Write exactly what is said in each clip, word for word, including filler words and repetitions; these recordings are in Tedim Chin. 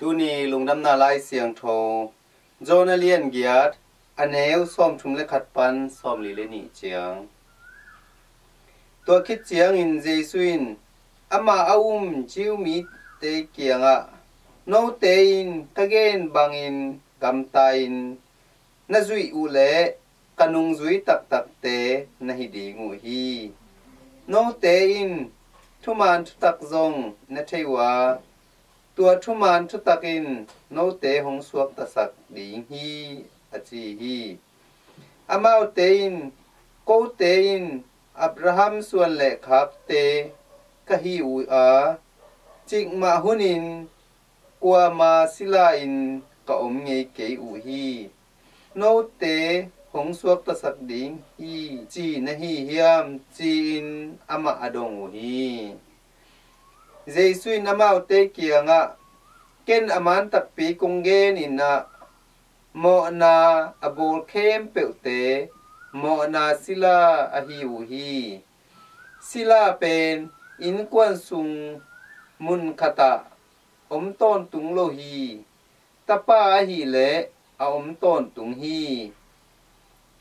Tuni lungdamna lai siangtho, John a lian giat, a neu sawmthum le khat pan sawmli le nih ciang. Tua khit ciangin Jesu in amah a um Jew mite kiangah, "Note in ka gen bangin gamta-in na zuih uh leh ka nungzui taktakte na hi ding uh hi. Note in thuman thutak zong na thei uh a, tua thuman thutak in note hong suaktasak ding hi," a ci hi. Amaute in, "Kote in Abraham suan le khakte ka hi uh a, cikmah hunin kuama sila-in ka om ngei kei uh hi. Note hong suaktasak ding hi ci na hi hiam?" ci-in amah a dong uh hi. Jesu in amaute kiangah, "Ken a man takpi kong genin ah, mawhna a bawl khempeuhte mawhna sila ahi uh hi. Sila pen innkuan sung mun khatah om tawntung lo hi. Tapa ahih leh a om tawntung hi.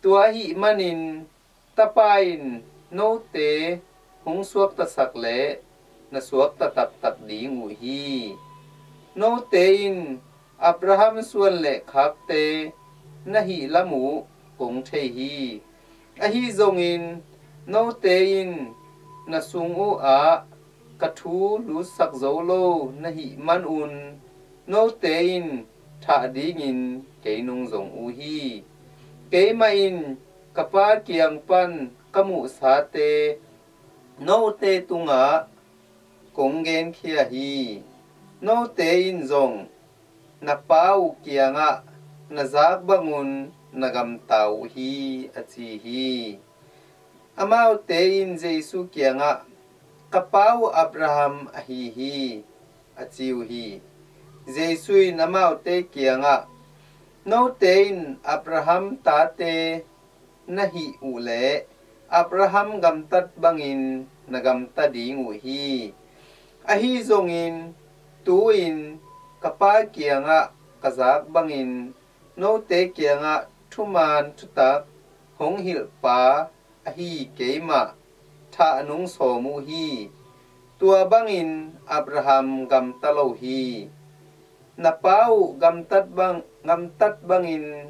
Tua ahih manin Tapa in note hong suaktasak leh na suakta taktak ding uh hi. Note in Abraham suan le khakte na hih lam uh kong thei hi. Ahi zongin note in na sung uh ah ka thu lutsak zo lo na hih manun note in thah dingin kei nung zong uh hi. Keimah in ka Pa kiang pan ka muhsate note tungah kong genkhia hi. Note in zong na Pa uh kiangah na zak bangun na gamta uh hi," a ci hi. Amaute in Jesu kiangah, "Ka pa uh Abraham ahi hi," a ci uh hi. Jesu in amaute kiangah, "Note in Abraham tate na hih uh leh Abraham gamtat bangin na gamta ding uh hi. Ahi zongin tu-in ka Pa kiangah ka zak bangin note kiangah thuman thutak hong hilhpa ahi keimah thah nung sawm uh hi. Tua bangin Abraham gamta lo hi. Na pa uh gamtat bang, gamtat bangin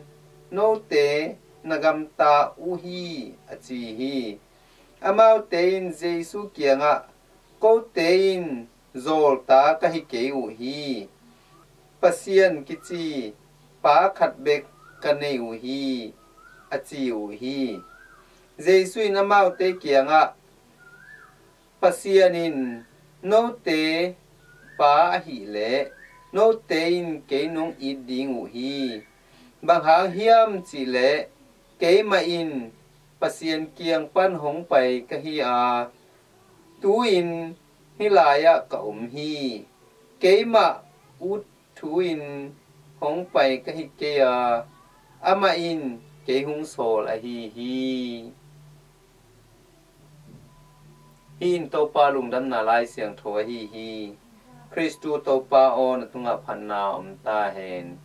note na gamta uh hi," a ci hi. Amaute in Jesu kiangah, "Kote in zawlta ka hi kei uh hi. Pasian kici Pa khat bek ka nei uh hi," a ci uh hi. Jesu in amaute kiangah, "Pasian in note Pa ahih leh note in kei nong it ding uh hi. Bang hang hiam cihleh keimah in Pasian kiang pan hong pai ka hi a, tu-in hih lai-ah ka om hi. Keimah ut thu-in hong pai ka hi kei a, amah in kei hong sawl ahi hi." Hih in Topa lungdamna lai siangtho ahi hi. Khristu Topa aw, na tungah phatna om ta hen.